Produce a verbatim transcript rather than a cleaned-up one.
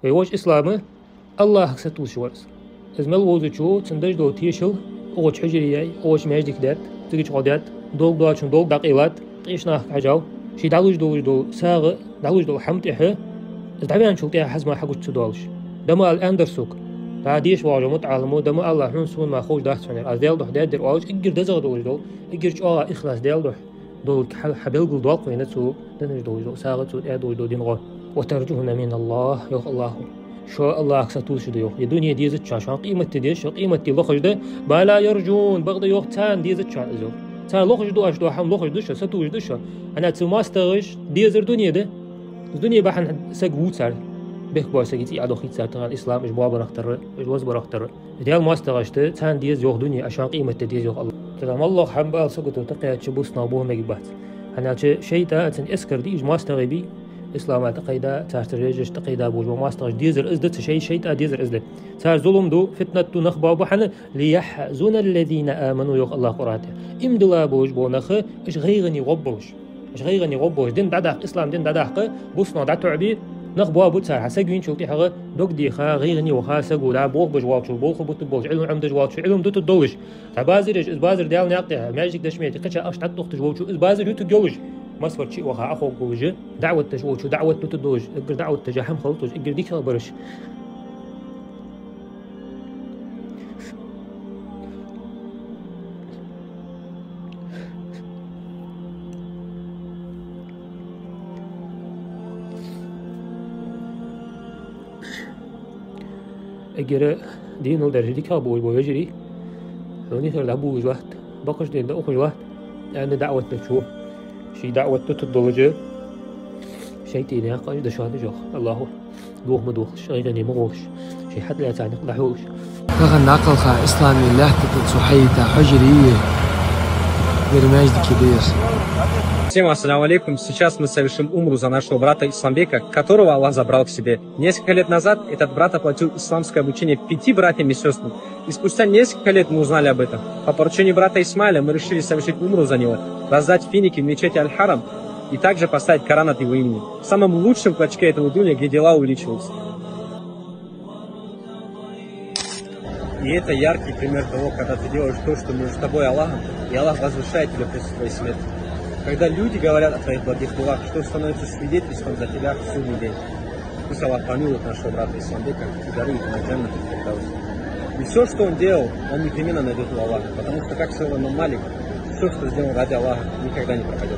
Вай воша ислам, Аллахӏага сатувсаш вар из. Из мел вовзачо, цунна деш дола тешал, укхаза хьужаре яьй, укхаза маьждиг даьд, цига чӀоагӀа даьд, долга доацачун долга дӀакъайлад, къеча нахага хьежав, ший дӀалуш долаш дола сагӀа, дӀалуш дола хӀама тӀехьа, из дӀаваьнначул тӀехьа хӀанз мара хьагуча ца доалаш. Дама ала аьннадар сога. ДӀа деша воагӀаш мутаӀалимо, дама ала хьона, сона мара ховш дац хьона ер. Аз Даьла духьа даьддер оалаш, эггара дезагӀа долаш дола, эггара чӀоагӀа ихлас Даьла духьа долга хьа-, хьабелгалдоаккх вайна цо, денна долаш дола сагӀа, цо тӀадоалаш дола дин гӀо. وترجون من الله, йоах Аллахӏо. Шо Аллахӏага сатувсаш да, йоах. Ер дуне дезац шоана, шоана къематди деза, шо къематди лохаш да. ما لا يرجون, бакъда, йоах, царна дезац шоана из, йоах. Цар лохаш да оаш, дола хӀама лохаш да шо, сатувсаш да шо. ХӀана аьлча цу моастагӀашта дезар дуне да. Из дуне бахьан саг вувц цар. Бехк боацаш сага цӀий Ӏодохийт цар тахан, ислам уж боабарах тара, уж лазабарах тара. Даьла моастагӀашта царна деза, йоах, дуне, а шоана къематди деза, йоах Аллахӏо. Тахан моллагӀа хӀама бала сагото тӀакхаьчача бусалба бохам мегаш бац. ХӀана аьлча шайтӀа цун эскар да уж моастагӀий бий, ислама тӀакхийда, царца режаш тӀакхийда болаш бола моастагӀашта дезар из да, цу шай-, шайтӀа дезар из да. Цар зулам ду, фитнат ду, нах боабу хьона, ليحزن الذين آمنوا, йоах Аллахӏо Къуръан тӀа. Иман дилла болаш бола нах, уж гӀайгӀане гӀоргболаш. Уж гӀайгӀане гӀоргболаш, дин дӀадаккха, ислам дин дӀадаккха, бусалба нах дӀатоӀабе, нах боабу цар, хьа саг вийначул тӀехьагӀа дог деха, гӀайгӀане ваха саго, дӀа болх беш волчо болх бутаргболаш, Ӏилма Ӏомадеш волчо Ӏилма дутаргдолаш. Цхьа базар еш, из базар Даьла наькъа тӀа, маьждиг деш метте, кхыча ахча дӀатӀадохийташ волчо из базар ютаргйолаш. Масса волча чу а ваха, Ӏоховргволаш, даӀват деш волчо даӀват дутаргдолаш, эггара даӀват деш хӀама хилийташ, эггара дика хилабараш. Эггара динал даржа дика хилба вай, бо вежарий. Хьона хӀара дӀабувлаш латт, бакъахьа дин да ухаш латт, аьнна даӀват дечо. Ший даӀват дутаргдолаш, шайтӀа наькъаш да шоана, йоах Аллахӏо. Дохма дохаш, гӀайгӀане ма гӀолаш, ший хьатӀалаьца никъ дӀахьолаш. Тахан дӀакхалха ислама лаьтта тӀа цо хьаийта хьужаре, ер маьждиг да ер. Всем ассаламу алейкум. Сейчас мы совершим умру за нашего брата Исламбека, которого Аллах забрал к себе. Несколько лет назад этот брат оплатил исламское обучение пяти братьям и сестрам. И спустя несколько лет мы узнали об этом. По поручению брата Исмаиля мы решили совершить умру за него, раздать финики в мечети Аль-Харам и также поставить Коран от его имени в самом лучшем клочке этого дунья, где дела увеличиваются. И это яркий пример того, когда ты делаешь то, что между тобой и Аллахом, и Аллах возвышает тебя после твоей смерти. Когда люди говорят о твоих благих делах, что становится свидетельством за тебя в судный день. Пусть Аллах помилует нашего брата Исламбека и дарует ему джаннат Фирдаус. И все, что он делал, он непременно найдет у Аллаха, потому что, как сказал имам Малик, все, что сделано ради Аллаха, никогда не пропадет.